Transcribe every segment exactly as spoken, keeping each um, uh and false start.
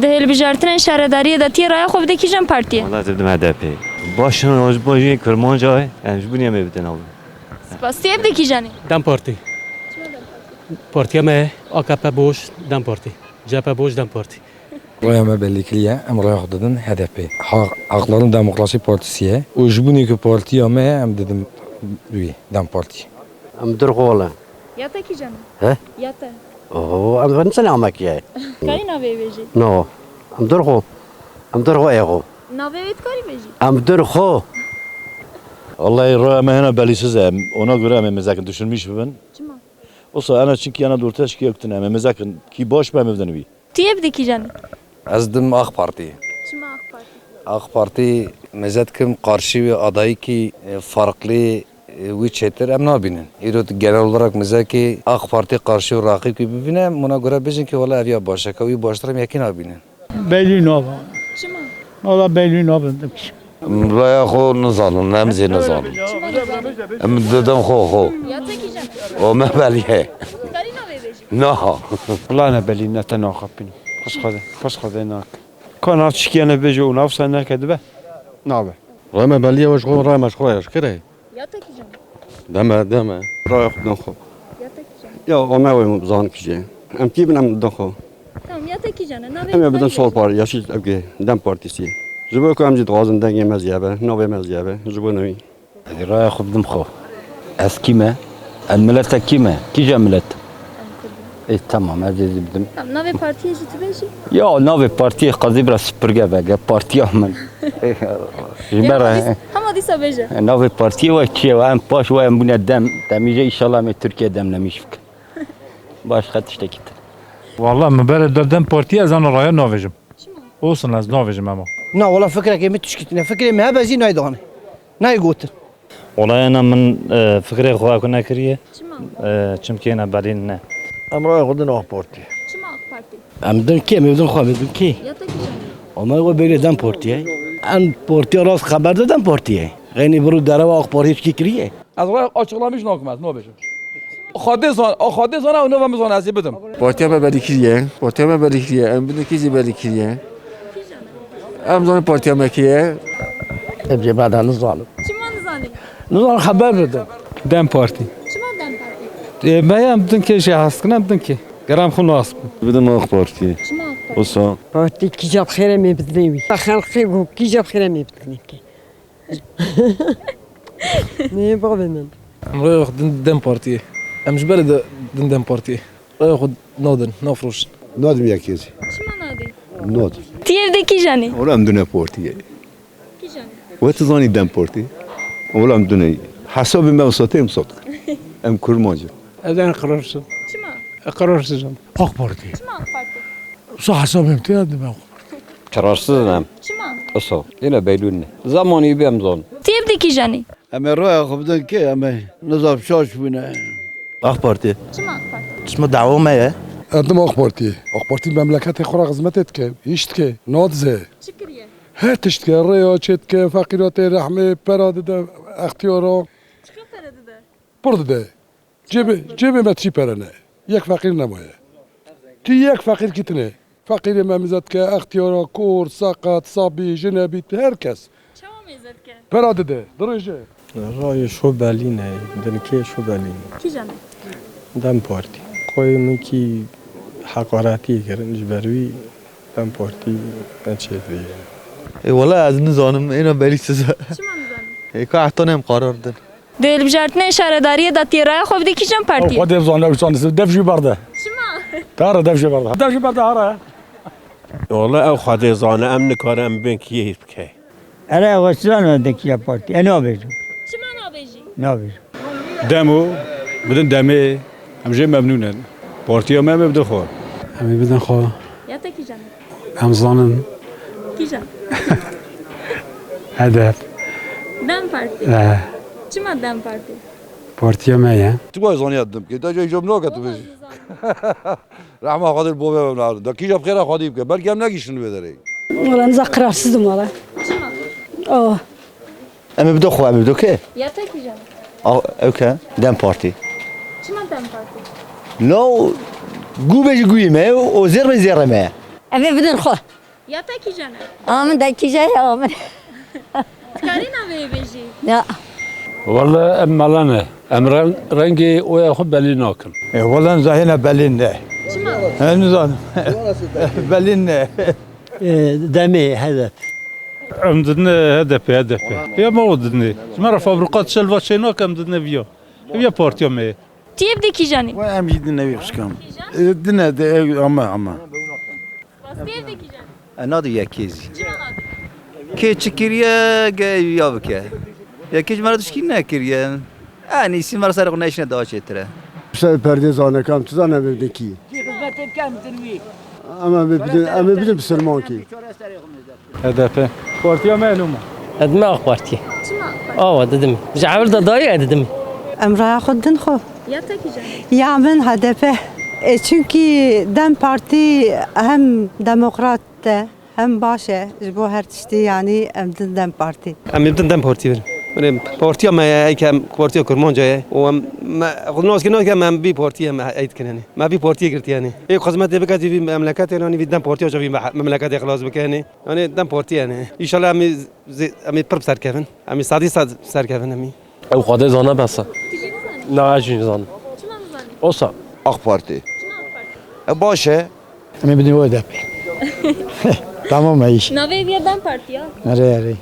Hilbijartinên şaredariyê de tê raya xwe bide kîjan partiyê? Wala ez bidim H D P. Baş in, ji bo jî Kurmanca, em ji bo niyê me bidin abi. Spas. Tê bide kîjanê? DEM Partî. Partiya me ye, A K P boş, DEM Partî. C H P boş, DEM Partî. Raya me bellî kiriye, em raya xwe didin H D P. Ha-, Hakların Demokrasi Partisi ye. Û ji bo nî ku partiya me ye, em didin wî, DEM Partî. Em dur xwe wele. Ya te kîjan e? He? Ya te. Oho, em vê nisene amakiye. Karî navê bêjî? No. Em dur xwe. Em dur xwe ê xwe. Navê wê dikarî bêjî? Em dur xwe. Vallahi raya me hena belîsiz e. Ona göre em ê mezekin düşünmüş bibin. Çima? Osa ena çünkü yana dorteş ki yoktin em ê mezekin ki baş be em ê bidin wî. Tu yê bidî kîjanê? Ez dim A K Partî. Çima A K Partî? A K Partî mezet kim karşı ve adayîkî, e, farklı, e, wî çêtir em nabînin. Îro genel olarak mezekî A K Partî karşı û raqîbkî bibîne, em ona göre bêjin ki wala ev ya baş e, ka wî baştir em yekî nabînin. Belî naba. Çima? Wala belî nabin. Raya xwe nizanin, em zî nizanin. Çima nizanin? Em didin xwe xwe. Ya te kîjan e? O me belî ye. Karî navê bêjî? Na. Wala ne belî, ne te naxapînim. Xweş Xwedê, xweş Xwedê nak. Ka nav çikiyene bêje û nav sen neke dibe? Nabe. Raya me belî ye, ji xwe raya me ji xwe ye, ji kê re ye? Ya te kîjan e? Deme, deme. Raya xwe bidin xwe. Ya te kîjan e? Ya, o me wê zan kîje. Em kî bin em bidin xwe. Tamam, ya te kîjan e? Navê Em ê bidin Sol Parti, Yeşil, ev kê, DEM Partisi. Ji bo ku em jî dixwazin dengê me ziyade, navê me ziyade, ji bo newî. Ez ê raya xwe bidim xwe. Ez kî me? Ez mileta kî me? Kîja milet? Em Kurd in. Ê, tamam, ez ê zî bidim. Tamam, navê partiyê jî tu bêjî? Ya, navê partiyê qazî bira sipirge vege, partiya min. Ê, ji Ya, ber hema dîs-, hema dîsa bêje. Navê partiyê we çi ye? Em paş we em bûne dem. Demîje, înşallah, em ê Tirkiye demlemîş bikin. Başka tiştekî din. Wala min bere de DEM Partiyê ez ana raya navêjim. Çima? Olsun, ez navêjim ema. Na, wala fikrekê min tişkî tune. Fikrê min hebe zî nayê dane. Nayê gotin. Wala ena min, e, fikrê xwe ku nekiriye. Çima? E, çimkî ena belî ne. Em raya xwe din A K Partî. Çima A K Partî? Em din kê? Em din xwe, em din kê? Ya te kîjan e? Ama o bêrê DEM Partiyê. Em partiya rast xeber de DEM Partiyê. Xeynî biru derewa A K Partiyê çikî kiriye. Ez raya açıklamış nakim ez, nabêjim. Xwedê zan-, a Xwedê zana û nava min zana ez ê bidim. Partiya me belî kiriye. Partiya me belî kiriye. Em bidin kî jî belî kiriye. Em zanin partiya me kê ye. Em jê me de nizanim. Çima nizanî? Nizanim xeber bidin. DEM Partî. Çima DEM Partî? E, me em bidin kê jê hez kine, em bidin kê. Geram xwe nas bin. Bidim A K Partiyê. Çima A K Partî? Wisa. Partî kîja bi xêr em ê bidinê wî. Xelqê ku kîja bi xêr em ê bidinê kê. Nê bavê min? Em raya xwe din DEM Partiyê. Em ji ber de din DEM Partiyê. Raya xwe nadin, nafroşin. Nadim yekê jî. Çima nadî? Nadim. Tu yê bidî kîjanê? Ola em dune partiyê. Kîjanê? We tu zanî DEM Partî? Ola em dune. Hesabê me wisa tê em sot. Em kurmanc in. Ez en qirarsız. Çima? Qirarsız em. A K Partî. Çima A K Partî? Wisa hesabê min tê, em dime A K Partî. Qirarsız em. Çima? Wisa. Yine belli ne. Zamanî bê em zon. Tu yê bidî kîjanê? Em ê raya xwe bidin kê? Em ê nizam şaş bûne. A K Partî. Çima A K Partî? Çima dawa me ye? Em dim A K Partî. A K Partî memleketê xwe re xizmetê dike, îş dike, nadize. Çi kiriye? Her tişt dike, rêya çê dike, feqîra tê rehmê, pera dide, extiyara. Çiqa pere dide? Pir dide. Cêbê, cêbê me çi pere ne. Yek feqîr nemaye. Ti yek feqîr kî tine. Feqîrê me mizet ke, extiyara, kor, seqet, sabî, jinebî, her kes. Çawa mêze dike? Pera dide, dirêje. Rayê şo belî ne, dinikê şo belî ne. Kîjan e? DEM Partî. Qoyê min kî heqaretî kirin, ji ber wî DEM Partî ne çêdibî. E, wela ez nizanim, êna belî siz e. Çima nizanî? E, ka heta nem qarar din. Di hilbijartinên şaredariyê de tê raya xwe bidî kîjan partiyê? Ew Xwedê bizane, ew çandî dev jî berde. Çima? Tare dev jî berde. Dev jî berde hare. Wala ew Xwedê zane, em nikare em bên kiyê bike. Ere, ew ez zanim de kîja partî. E, nabêjim. Çima nabêjî? Nabêjim. Dem û bidin demê, em jê memnûn in. Partiya me, em ê bidin xwe. Em ê bidin xwe. Ya te kîjan e? Em zanin. Kîjan? Hedef. DEM Partî. Eh. Çima DEM Partî? Partiya me ye. Tu vay zaniya dim ki, da jê jom nake tu bêjî. Rehma Xwedê bo ve evladı. Da kîja bi xêra Xwedê bike. Belkî em negiştin vê derê. Wala niza qirarsizim wala. Çima? Oh. Em ê bidin xwe, em ê bidin kê? Ya te kîjan e? A, ew ke? DEM Partî. Çima DEM Partî? No, gû be ji gûyê me, o zêr be zêrê me. Em ê bidin xwe. Ya te kîjan e? A min de kîje ya min. Dikarî navê wê bêjî? Ya. Wele em mele ne. Em reng, rengê oya xwe belî nakin. E, wele em zahîne belî ne. Çima? Em nizanim. Belî ne. E, demê hedef. Em didine H D P, H D P. Ya ma o didine. Ji me re fabrika dişe li va çê nake, em didine viya. Ev ya partiya me ye. Tu yê bidî kîjanî? Wê em jî dine wî xişkam. E, dine de ew ama ama. Rastî yê bidî kîjanî? E, nadî yekê zî. Çima nadî? Kê çi kiriye, ge ya bike. Yekê ji me re tişkî nekiriye. En iyisi me re serê xwe neşine daha çêtir e. Ser perdê zane kam tu zane bibdin kî. Cî xizmetê bikem din wî. Ama bibdin, ama bibdin bisilman kî. H D P. Partiya me loma. Ez dime AK Partî. Çima AK Partî? Awa didim. Ji ewil de dayê didim. Em raya xwe din xwe. Ya te kîjan e? Ya min H D P. E, çünkü DEM Parti hem demokrat e, hem baş e. Ji bo her tiştî, yanî em din DEM Parti. Em ê bidin DEM Partî birin. Binê partiya me ye, ey ke em partiya Kurmanca ye. Û em, me, xwe nas ke nas ke em, em vî partiyê em ey dikin, yanî. Me vî partiyê girtiye, yanî. Ê xizmetê bike vî memleketê, yanî vî DEM Partiya jî vî me-, memleketê xilas bike, yanî. Yanî DEM Partî, yanî. Înşallah em ê zê-, em ê pir bi ser kevin. Em ê sedî sed bi ser kevin em ê. Ew xwedê zane bes e. Tu jî nizanî? Na, ez jî nizanim. Çima nizanî? Osa. AK Parti. Çima AK Parti? E, baş e. Em ê bidin O D P. Tamam e, îş. Navê vê DEM Partî ya. Erê, erê.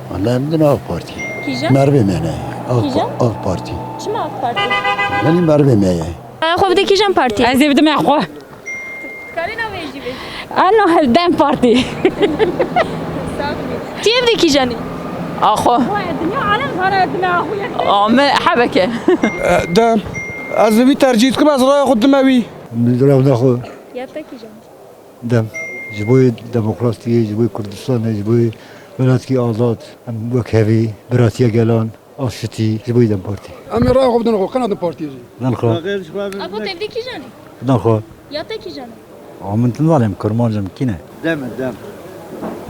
Wele em din AK Partî. Kîjan? Mervê me ne. Kîjan? AK Partî. Çima AK Partî? Yanî mervê me ye. Raya xwe bidî kîjan partî? Ez ê bidim ya xwe. Dikarî navê jî bêjî? Ano DEM Partî. Sax bî. Tu yê bidî kîjanî? Axwe. Dinya alem zane dime axwe yek. Ame hebeke. E, DEM. Ez vî tercîh dikim, ez raya xwe dime wî. Min raya xwe. Ya te kîjan? DEM. Ji bo demokrasiyê, ji bo Kurdistanê, ji bo welatkî azad, em wek hevî, biratiya gelan, aşitî, ji bo DEM Partî. Em ê raya xwe bidin xwe, qena din partiyê jî. Din xwe. Apo te vî kîjanî? Din xwe. Ya te kîjanî? A min tim zanê, em Kurmanc im, kî ne? DEM, DEM.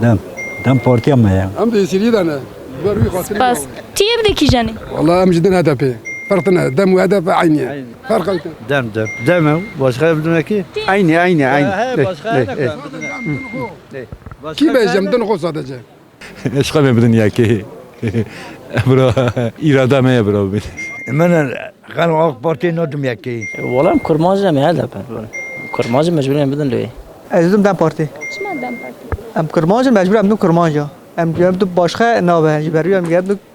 DEM. DEM partiya me ya. Em di êsîriyê de ne. Ji ber wî xatirî. Spas. Tu yê bidî kîjanî? Wala em ji din H D P. Ferq tine. DEM û H D P eynî ye. Eynî. Ferq ew tine. DEM, DEM. DEM e, başka evdimeki? Eynî, eynî, eynî. He, he, başka H D P. Kî bêje em din xwe sadece? Eşqa me bidin yekê. Bira, îrada me ye bira bibin. Min xelq AK Partî nadim yekê. Wala em Kurmanc ne, em H D P. Kurmanc mecbûr em bidin lê. Ez didim DEM Partî. Çima DEM Partî? Em Kurmanc in, mecbûr em bidin Kurmanca. Em, em tu başka nabe, ji ber wî em,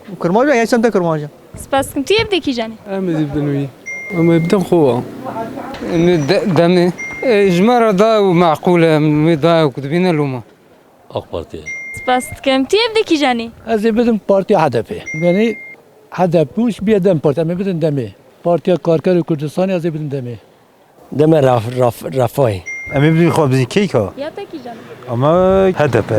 em Kurmanc in, em de Kurmanca. Spas dikim. Tu yê bidî kîjanî? Em ê zî bidin wî. Em ê bidin xwe. Em ê de-, demê. E, ji me re da û meqûl e, em ê da ku dibîne loma. AK Partî. Spas dikim. Tu yê bidî kîjanî? Ez ê bidim partiya H D P. Yanî H D P û ji bîye DEM Partî. Em ê bidin demê. Partiya Karkerê Kurdistanê ez ê bidim demê. Deme raf-, raf-, refayê. Em ê bidin xwe bizî keyka. Ya te kîjan? Ama H D P.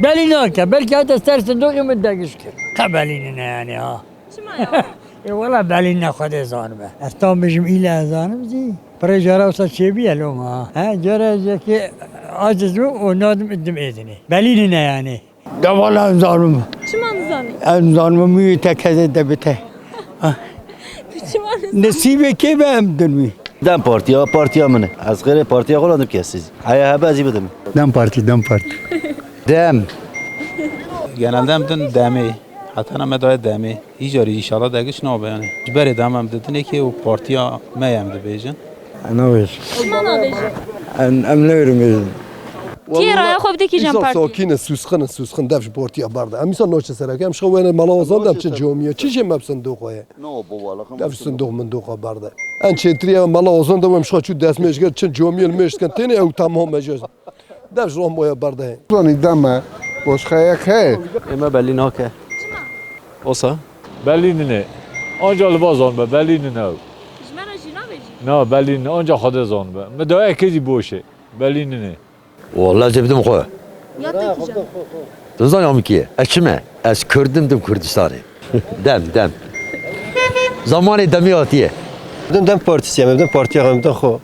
Belî nake. Belkî heta ser sindoqê min degiş kir. Qe belî nîne yanî ha. Çima ya? E, wela belî ne Xwedê zanibe. Ez tam bijim île ez zanim zî. Pirê jara wisa çêbîye loma. He, cara ez yekê aciz bû û nadim idim êdinê. Belî nîne yanî. De wela em zanim. Çima nizanî? Em zanim wî te kezê de bite. Tu çima nizanî? Nesîbê kê be em din wî. DEM Partî ya, partiya min e. Ez xêrê partiya xwe nadim kesî. Heya hebe ez ê bidim. DEM Partî, DEM Partî. DEM. Genelde em din demê. Heta me daye demê. Hîcarî înşallah degiş nabe yanî. Ji berê dem em didinê kê û partiya me ye em dibêjin. Nabêjim. Çima nabêjî? Em, em newêrin bêjin. Tê raya xwe bidî kîjan partî? Sakin e, susxin e, susxin, dev ji partiya berde. Em îsa naçe sereke, em şixwe wêne mala Ozan de em çin camiye. Çi jê me bi sindoq xwe ye? Dev sindoq mindoqa berde. En çêtirî ev mala Ozan de em şixwe çû destmêj kir, çin camiye li mêj dikin. Têne ew tamam e jê. Dev ji wan boya berde. Zanî deme, boşxeyek heye. Ê me belî nake. Çima? Osa? Belî nîne. Anca li va zanibe, belî nîne ew. Ji me re jî nabêjî? Na, belî nîne, anca Xwedê zanibe. Mi dayekê zî boş e. Belî nîne. Wala ez ê bidim xwe. Ya te kîjan? Tu zanî min kî ye? Ez çi me? Ez Kurd im, dim Kurdistanê. Dem, dem. Zamanê demê hatiye. Dim, dem partîsî ye, dim partiya xwe, dim xwe.